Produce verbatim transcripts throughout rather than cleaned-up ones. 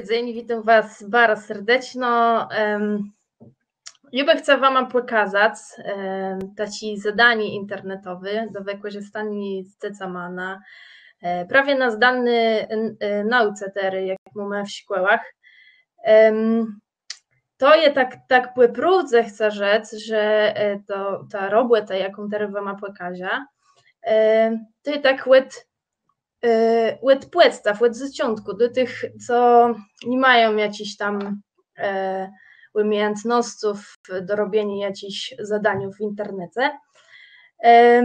dzéń, witóm was baro serdeczno. Em, jô bë chca wama pòkazac, em, taczé zadanié internetowé do wëkòrzëstaniô z dzecama na, e, prawie na zdalny, n-, e, nôùce terô, jak mómë w szkòłach. Em, to je tak, tak pò prôwdze chcã rzec, że, e, to, ta robòta, jaką terô wama pòkôżã, e, to je tak òd, e, òd pòdstaw, òd zôczątkù, dlô tëch, co ni mają jaczichs tam, e, ùmiejãtnosców do robieniô jaczichs zadaniów w internece. E,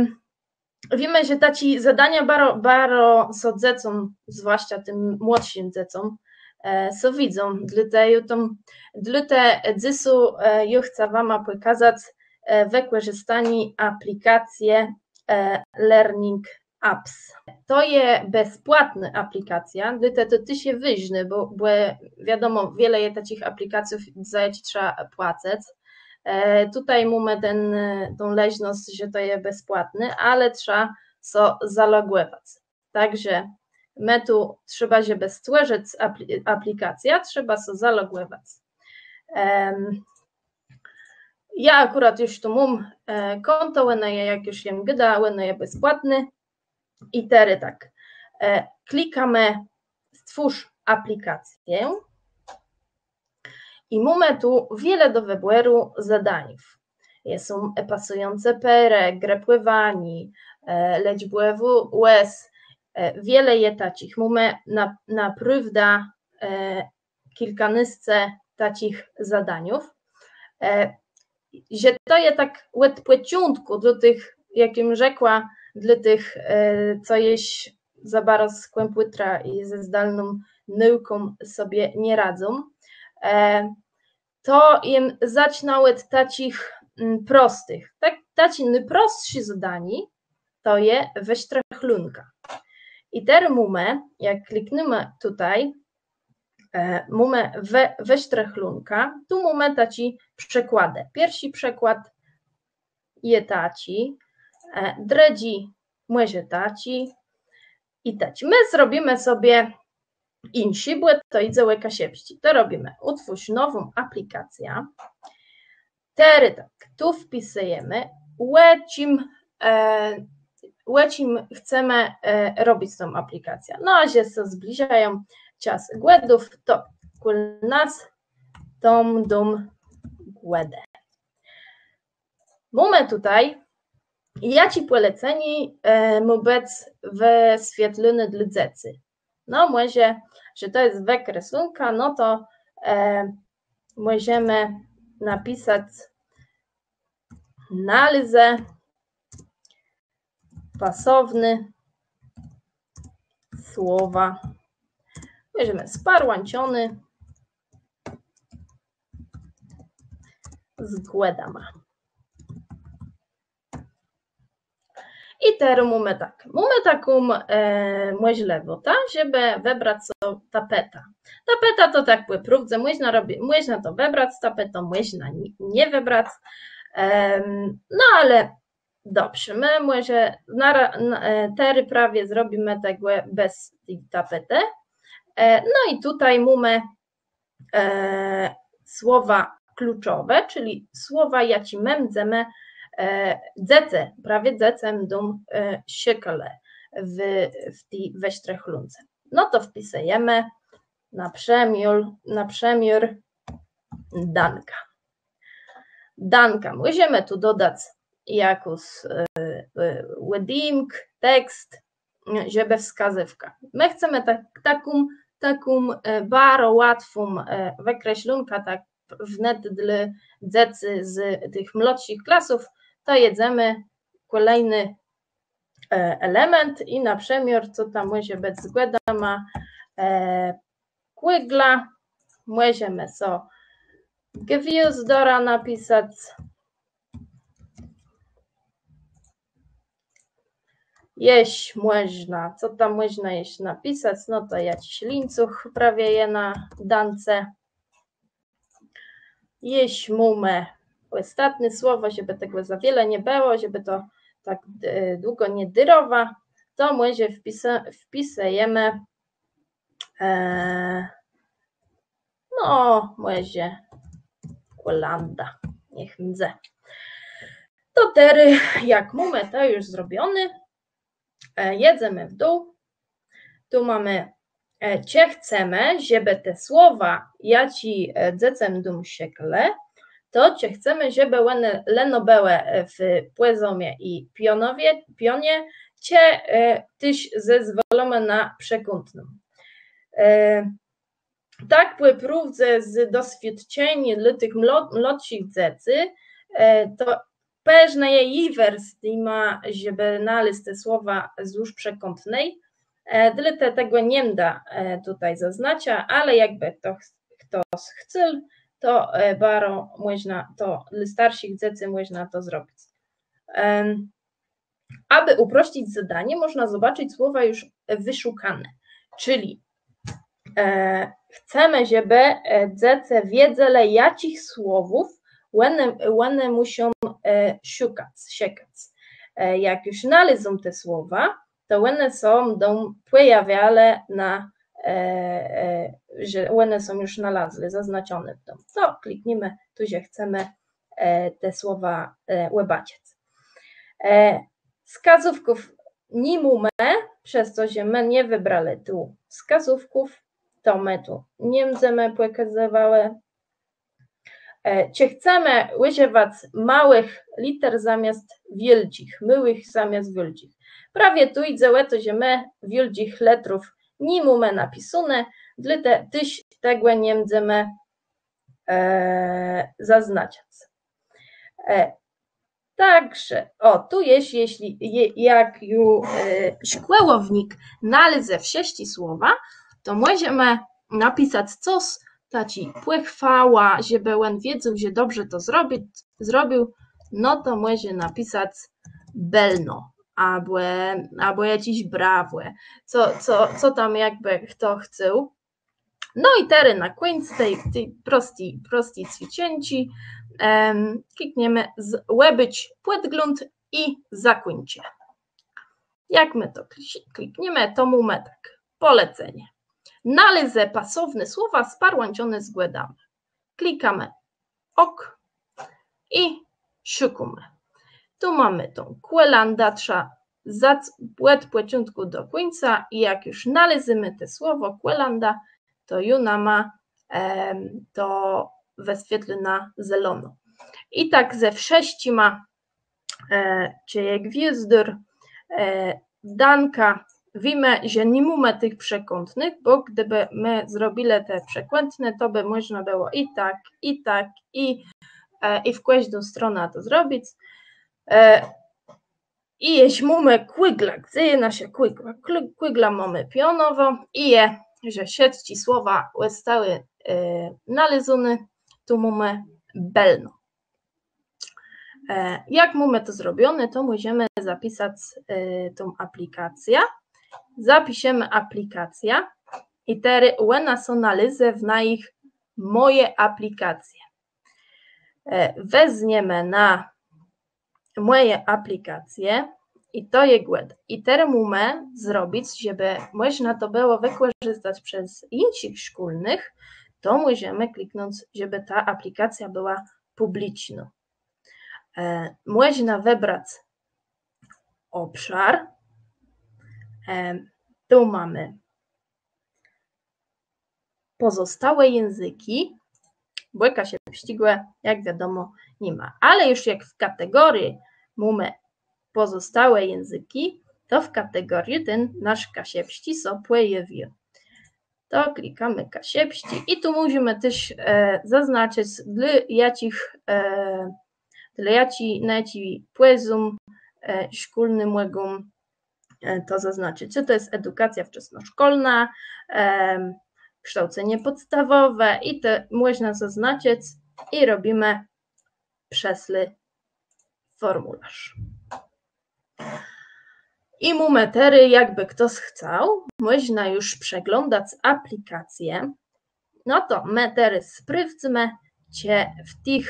Wiémë, że taczé zadania baro, baro sã dzecóm, zwłaszcza tim młodszim dzecóm, e, sã widzą. Dlôte jô tam, dlôte dzysô, e, jô chca wama pòkazac, e, wëkòrzëstanié aplikacje, e, Learning Apps. To je bezpłatnô aplikacjô, dlôte to téż je wôżné, bò, bò wiadomò, wiele je taczich aplikacjów, za jaczé trzeba płacëc. E, tutaj mómë ten, e, tã leżnosc, że to je bezpłatné, ale trzeba sã zalogòwac. Tak że më tu trzeba, żebë stwòrzëc apli-, aplikacjã, trzeba sã zalogòwac. Em, jô akùrat ju tu móm, e, kònto, òno je, jak ju jem gôda, òno je bezpłatné. I terô tak, e, klikámë stwórz aplikacjã. I mómë tu wiele do wëbòru zadaniów. Są pasëjącé pôrë, grëpòwanié, e, lëczbòwô òs, e, wiele je taczich. Mómë na, naprôwdã, e, kilkanôsce taczich zadaniów. E, że to je tak òd pòczątkù dlô tëch, jak jem rzekła, dlô tëch, e, co jesz za baro z kòmpùtra i ze zdalną nôùką sobie nie radzą. E, to jem zacznã òd taczich, mm, prostëch. Tak, taczé nôprostszé zadanié to je wësztrëchlónka. I terô mómë, jak kliknimë tutaj, e, mómë wë-, wësztrëchlónka, tu mómë taczé przikładë. Pierszi przikłôd je taczi, e, drëdżi mòże taczi i taczi. Më zrobimë sobie jinszi, bò to jidze ò kaszëbsczi. To robimë: utwórz nową aplikacjã. Terô tak, tu wpisëjemë, ò czim, e, ò czim chcemë, e, robic tã aplikacjã. No a że sã zbliżają czas Gòdów, to kòl nas tã dóm Gòdë. Mómë tutaj, jaczé pòlecenié, e, mô bëc wëswietlóné dlô dzecy. No, mòże, że to je wëkreslónka, no to, e, mòżemë napisac: nalézë pasowné słowa. Mòżemë sparłãczoné z Gòdama. I terô mómë tak. Mómë taką, e, mòżlëwòtã, żebë wëbrac so tapetã. Tapeta to tak pò prôwdze, mòżna robi-, mòżna to wëbrac, tapetã mòżna ni-, nie wëbrac. Em, no ale dobrze, më mòże na ra-, na, e, terô prawie zrobimë tegò bez ti tapetë. E, no i tutaj mómë, e, słowa kluczowé, czëli słowa, jaczé më mdzemë, e, dzecë, prawie dzecë mdą, e, szëkelë w, w ti wësztrëchlónce. No to wpisëjemë na przëmiôr, na przëmiôr danka. Danka. Mòżemë tu dodac jakąs, e, e, òdjimk, tekst, żebë wskazywka. Më chcemë tak, taką, taką, e, baro łatwą, e, wëkreslónkã, tak wnet dlô dzecy z tëch młodszich klasów, to jedzemë kòlejny, e, element i na przëmiôr, co tam mòże bëc z Gòdama, e, kùgla, mòżemë so gwiôzdora napisac. Jesz mòżna, co tam mòżna jesz napisac? No to jaczis lińcuch prawie je na dance. Jesz mómë òstatné słowò, żebë tegò za wiele nie bëło, żebë to tak, e, długò nie dërowa, to mòże wpisa-, wpisëjemë, e, No, mòże kòlãda. Niech mdze. To terô, jak mómë to ju zrobioné, jedzemë w dół. Tu mómë, czë chcemë, żebë te słowa, jaczé dzecë mdą szëkałë, to czë chcemë, żebë òne leno bëłë w pòzomie i pionie, czë téż zezwòlómë na przekątną. Tak pò prôwdze z doswiôdczeniô dlô tëch młodszich dzecy, to përznã je jiwer z tima, żebë nalezc te słowa wzdłuż przekątny. Dlôte tegò nie mdã tutaj zaznacza, ale jakbë to chtos chcôł, to baro mòżna to dlô starszich dzecy mòżna to zrobic. Abë ùproscëc zadanié, mòżna zobaczëc słowa ju wëszëkóné. Czëli chcemë, żebë dzecë wiedzelë, jaczich słowów òne mùszą szëkac, szëkac. Jak ju nalezą te słowa, to òne sã mdą pòjôwiałë na, że òne są ju nalazłé, zaznaczoné mdą. To kliknimë tu, że chcemë te słowa òbaczëc. Wskazówków ni mómë, przez to, że më nie wëbrelë tu wskazówków, to më tu nie mdzemë pòkazywelë. Czë chcemë ùżëwac môłëch liter zamiast wiôldżich, môłëch zamiast wiôldżich? Prawie tu jidze ò to, że më wiôldżich lëtrów ni mómë napisóné, dlôte téż tegò nie mdzemë zaznaczac. Tak że, ò, tu jesz, jeżlë, jak ju szkòłownik nalezë wszëtczé słowa, to mòżemë napisac cos, taczé pòchwała, żebë òn wiedzôł, że dobrze to zrobił, no to mòże napisac bëlno, abò, abò jaczés brawò, co, co, co tam jakbë chto chcôł. No i terô na kùńc ti, ti prosti, prosti cwiczënczi klikniemë òbôcz pòdgląd i zakùńczë. Jak më to klikniemë, to mómë tak, pòlecenié. Nalezë pasowné słowa sparłãczoné z gòdama. Klikamë OK i szukómë. Tu mómë tã kòlãdã, trzeba zac òd pòczątkù do kùńca i jak ju nalezemë te słowò kòlãda, to ju nama to wëswietlô na zelono. I tak ze wszëtczima, czë je gwiôzdór, danka, wiémë, że ni mómë tëch przekątnëch, bò gdëbë më zrobilë te przekątné, to bë mòżna bëło i tak, i tak, i, i w kòżdą stronã to zrobic. I jesz mómë kùglã, gdze je naszô kùgla? Kùglã mómë pionową i je, że wszëtczé słowa òstałë nalezóné, tu mómë bëlno. Jak mómë to zrobioné, to mòżemë zapisac tã aplikacjã. Zapiszemë aplikacjã i terô òna sã nalezë w najich mòje aplikacje. Wezniemë na mòje aplikacje i to je gòda. I terô mómë zrobic, żebë mòżna to bëło wëkòrzëstac przez jinszich szkólnëch, to mòżemë kliknąc, żebë ta aplikacjô bëła pùblicznô. Mòżna wëbrac òbszar. Tu mómë pozostałe jãzëczi, bò kaszëbsczégò, jak wiadomò, ni ma. Ale ju jak w kategórii mómë pozostałe jãzëczi, to w kategórii ten nasz kaszëbsczi sã pòjawił. To klikamë kaszëbsczi i tu mòżemë téż zaznaczëc, dlô jaczich, dlô jaczi, na jaczi pòzóm szkólny mògą to zaznaczëc, czë to je edukacjô wczasnoszkólnô, sztôłcenié pòdstawòwé i to mòżna zaznaczëc i robimë przeslë formułôrz. I mómë terô, jakbë chtos chcôł, mòżna ju przeglądac aplikacje. No to më terô sprôwdzymë, czë w tëch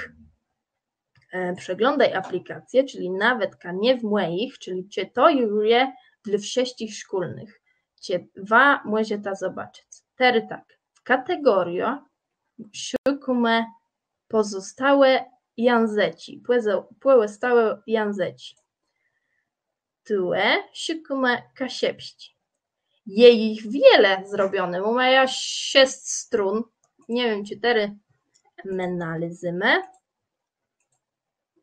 przeglądaj aplikacje, czëli nawetka nié w mòjich, czëli czë to ju je dlô wszëtczich szkólnëch, czë wa mòżeta zobaczëc. Terô tak, kategóriô, szukómë pòzostałé jãzëczi, pòzo-, pòzostałé jãzëczi. Tu szukómë kaszëbsczi. Je jich wiele zrobioné, mómë jaż szesc strón. Nie wiém, czë terô më nalézemë.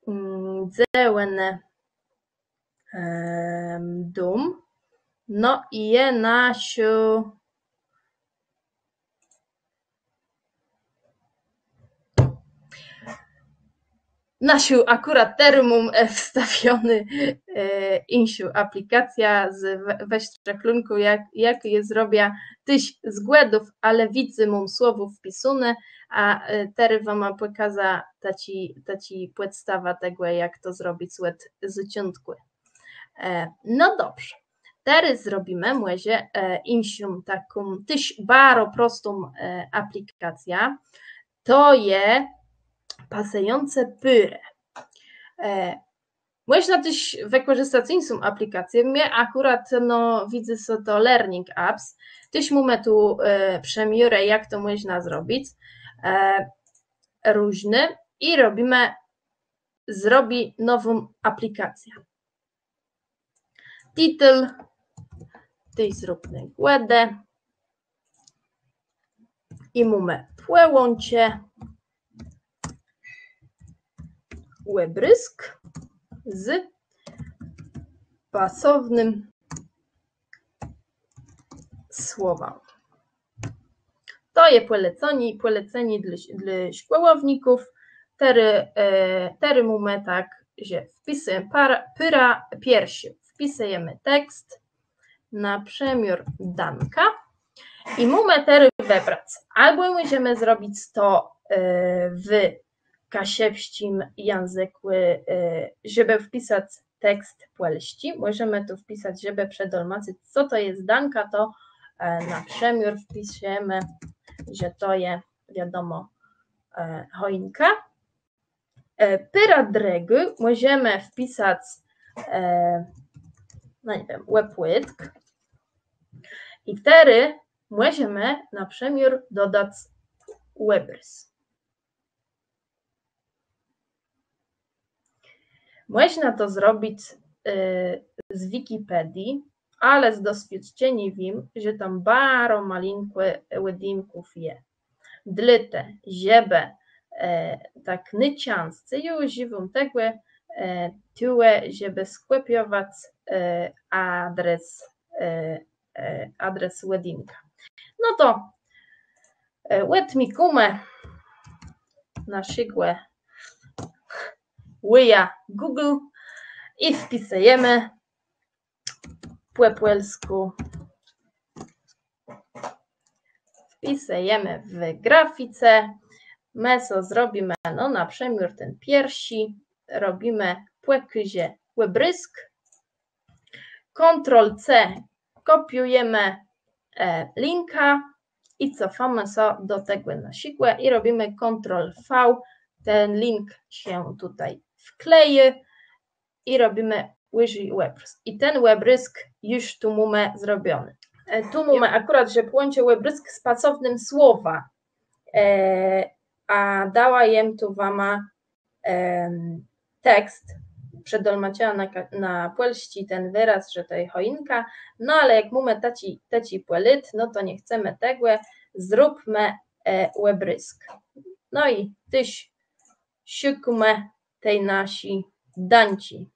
Mm, dze òne, em, dóm. No i je naszô, naszô akùrat terô móm, e, wstawioné, e, jinszą aplikacjã z wë-, wëszczéchlónkù, jak, jak jô zrobia téż z gòdów, ale wicy móm słowò wpisóné, a, e, terô wama pòkôżã taczi, taczi pòdstawã tegò, jak to zrobic òd zôczątkù. E, no dobrze. Terô zrobimë mòże, e, jinszą taką téż baro prostą, e, aplikacjã. To je pasëjącé pòle. E, mòżna téż wëkòrzëstac jinszą aplikacjã. Mie akùrat, no, widzy sã to Learning Apps. Téż mómë tu, e, przëmiôrë, jak to mòżna zrobic. E, różné. I robimë, zrobi nową aplikacjã. Titel, téż zróbmë gòdë. I mómë pòłączë òbrôzk z pasownym słowã. To je pòlecenié, pòlecenié dlô, dlô szkòłowników. Terô, e, terô mómë tak, że wpisëjemë pôrã, pôrã pierszą. Wpisëjemë tekst, na przëmiôr danka. I mómë terô wëbrac. Abò mòżemë zrobic to, e, w kaszëbsczim jãzëkù, e, żebë wpisac tekst pòlsczi. Mòżemë tu wpisac, żebë przedolmaczëc, co to je danka, to, e, na przëmiôr wpiszëjemë, że to je, wiadomò, e, chòjnka. E, pôrã drëgą mòżemë wpisac, e, no nie wiém, òpłetk. I terô mòżemë na przëmiôr dodac òbrôz. Mòżna to zrobic, e, z Wikipedii, ale z doswiôdczeniô wiém, że tam baro malinkò òdjimków je. Dlôte, żebë, e, tak nôczãscy jô ùżiwóm tegò, e, tuwò, żebë skòpiowac, e, adres, e, e, adres òdjimka. No to, e, òdmikómë naszégò wùja Google i wpisëjemë pò pòlskù. Wpisëjemë w grafice. Më so zrobimë, no, na przëmiôr ten pierszi. Robimë pòkôżë òbrôzk. Control C, kòpiujemy, e, linka i cofamy so do tego naszego i robimy Control V. Ten link się tutaj wkleje i robimy ùżij òbrôzk. I ten òbrôzk już tu mamy zrobiony. E, tu mamy akurat, że połączę òbrôzk z pasownym słowem. E, a dała jem tu wama em, tekst, przedolmaczëła na ka-, na pòlsczi ten wëraz, że to je choinka, no ale jak mómë taczi, taczi pòlôd, no to nie chcemë tegò, zróbmë, e, òbrôzk. No i téż szukómë ti naszi danczi.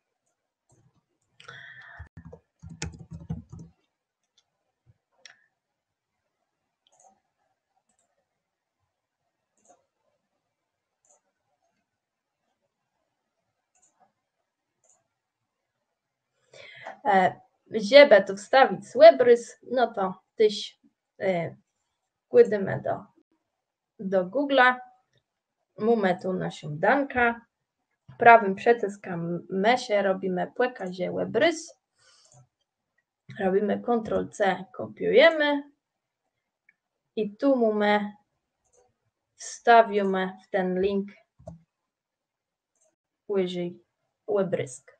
E, żebë tu wstawic òbrôz, no to téż, e, kłademë do, do Google'a. Mómë tu naszą dankã. Prawim przëcëskã mëszë robimë pòkôżë òbrôz. Robimë Control C, kòpiujemy. I tu mómë, wstawiómë w ten link ùżij òbrôzk.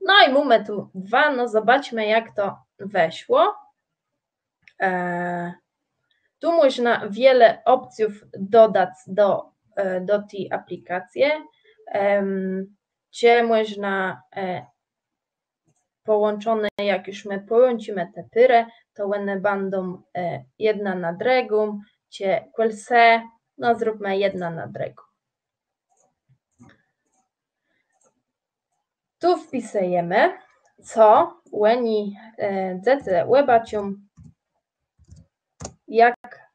No i mómë tu dwa, no zobaczmë, jak to wëszło. E, Tu mòżna wiele òpcjów dodac do, e, do ti aplikacje. Em, czë mòżna, e, pòłączoné, jak ju më pòłączimë te pôrë, to òne bãdą, e, jedna na drëgą, czë kòl se, no zróbmë jedna na drëgą. Tu wpisëjemë, co òni, e, dzecë òbaczą, jak,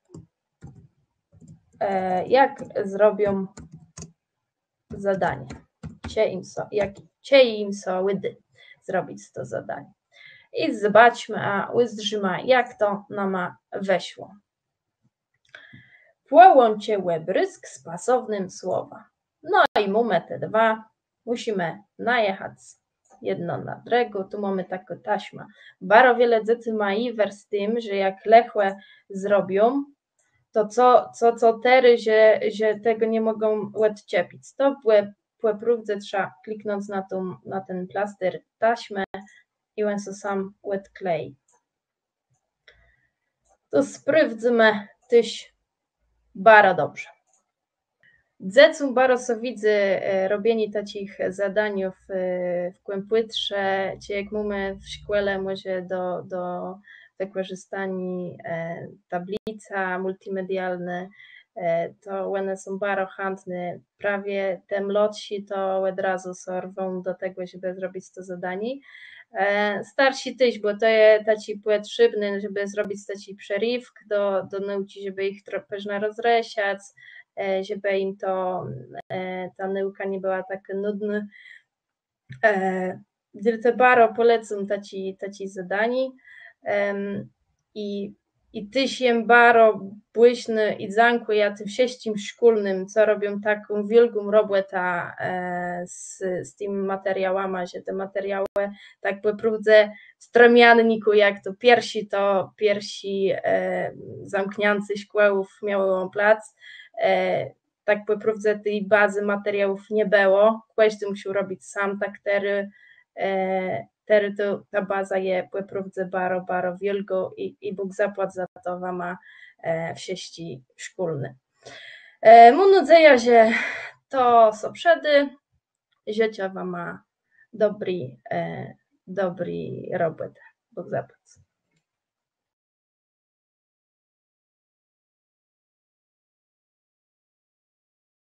e, jak zrobią zadanié. Czë jim sã, jak, czë jim sã ùdô zrobic to zadanié. I zobaczmë, a ùzdrzimë, jak to nama wëszło. Połączcie obrazek z pasownym słowem. No i mómë te dwa. Mùszimë najechac jedno na drëgą. Tu mómë taką taśmã. Baro wiele dzecy mô jiwer z tim, że jak lëchò zrobią, to co, co, co terô, że, że tegò nie mògą òdczepic. To pò, pò prôwdze trzeba kliknąc na tą, na ten plaster taśmë i òn sã sóm òdkleji. To sprôwdzymë téż baro dobrze. Dzecóm baro sã widzy, e, robienié taczich zadaniów, e, w kòmpùtrze, czë jak mómë w szkòle mòże do, do wëkòrzëstaniô, e, tablica mùltimedialnô, e, to òne są baro chãtné. Prawie te młodszé to òd razu sã rwą do tegò, żebë zrobic to zadanié. E, starszi téż, bò to je taczé pòtrzébné, żebë zrobic taczi przeriwk do, do nôùczi, żebë jich tro-, përznã rozrëszac, e, żebë jim to, e, ta nôùka nie bëła tak nudnô. E, dlôte baro pòlecóm taczé, taczé zadanié. Em, i, i téż jem baro wdzãcznô i dzãkùjã tim wszëtczim szkólnym, co robią taką wiôlgą robòtã, e, z, z tima materiałama, że te materiałë tak pò prôwdze w strëmiannikù, jak to pierszi, to pierszi, e, zamkniãcé szkòłów miało plac, e, tak pò prôwdze ti bazë materiałów nie bëło. Kòżdi mùszôł robic sóm, tak terô, e, terô to, ta baza je pò prôwdze baro, baro wiôlgô i, i Bóg zapłac za to wama, e, wszëtczi szkólny. E, móm nôdzejã, że to sã przëdô. Żëczã wama dobri, e, dobri robòtë. Bóg zapłac.